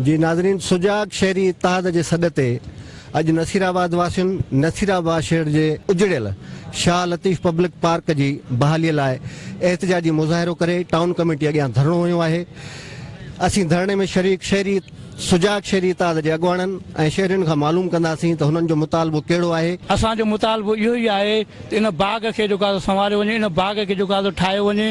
جي ناظرين سجاڳ شهري اتحاد جي سڏ تي اڄ نصيرآباد واسين نصيرآباد شهر جي اجڙيل شاهه لطيف پبلڪ پارڪ جي بحالي لاء احتجاجي مظاهرو ڪري ٽائون ڪميٽي اڳيان ڌرڻو هنيو آهي. اسين ڌرڻي ۾ شريڪ شهري سجاڳ شهري اتحاد جي اڳواڻن ۽ شهرين کان معلوم ڪنداسين ته هنن جو مطالبو ڪهڙو آهي. اسان جو مطالبو اهو ئي آهي ته ان باغ کي جيڪو آهي سو سنواريو وڃي، ان باغ کي جيڪو آهي سو ٺاهيو وڃي،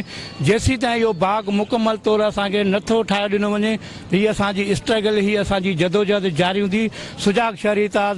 جيسيتائين اهو باغ مڪمل طور اسان کي نه ٿو ٺاهي ڏنو وڃي ته هي اسان جي اسٽرگل، هي اسان جي جدوجهد جاري هوندي. سجاڳ شهري اتحاد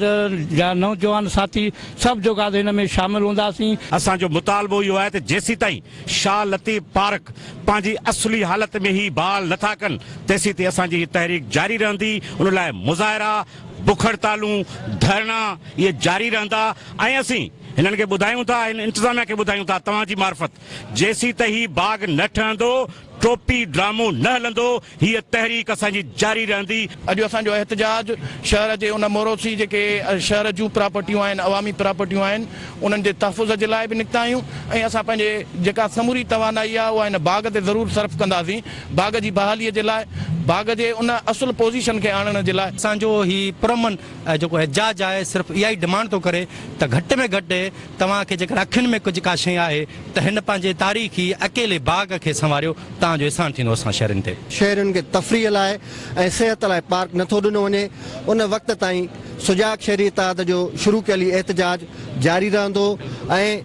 جا نوجوان ساٿي سڀ جيڪو آهي سو هن ۾ شامل هونداسين. اسان جو مطالبو اهو آهي ته جيسيتائين شاهه لطيف پارڪ پنهنجي اصلي حالت ۾ هي بحال نه ٿا ڪن تيسيتائين اسان جي هي تحريڪ جاري رهندي، ان لاء مظاهرا، بک هڙتالون، ڌرڻا اهي جاري رهندا ۽ اسين هنن کي ٻڌايون ٿا هن انتظاميا کي ٻڌايون ٿا توهان جي معرفت جيسين ته هي باغ نه ٺهندو ٽوپي ڊرامو نه هلندو هيء تحريڪ اسان جي جاري رهندي. اڄ اسان جو احتجاج شهر جي ان موروثي جيڪي شهر جون پراپرٽيون آهن عوامي پراپرٽيون آهن انهن جي تحفظ جي لاء به نڪتا آهيون ۽ اسان پنهنجي جيڪا سموري توانائي آهي اها هن باغ تي ضرور صرف ڪنداسين باغ جي بحالي جي لاء باغ جي ان اصل پوزيشن کي آڻڻ جي لاء. اسان جو هي پرامن جيڪو احتجاج آهي صرف اها ئي ڊمانڊ ٿو ڪري ته گهٽ ۾ گهٽ توهان کي جيڪر اکين ۾ ڪجهه ڪا شيء آهي ته هن پنهنجي تاريخي اڪيلي باغ کي سنواريو توهان جو احسان ٿيندو اسان شهرين تي. شهرين کي تفريح لاء ۽ صحت لاء پارڪ نٿو ڏنو وڃي ان وقت تائين سجاڳ شهري اتحاد جو شروع ڪيل هي احتجاج جاري رهندو ۽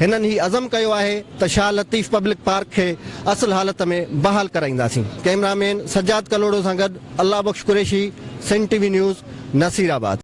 هنن هي عزم ڪيو آهي ته شاهه لطيف پبلڪ پارڪ کي اصل حالت ۾ بحال ڪرائينداسين. ڪئميرا مين سجاد ڪلهوڙو سان گڏ Allah Bakhsh Qureshi, Sindh T V news, Nasirabad.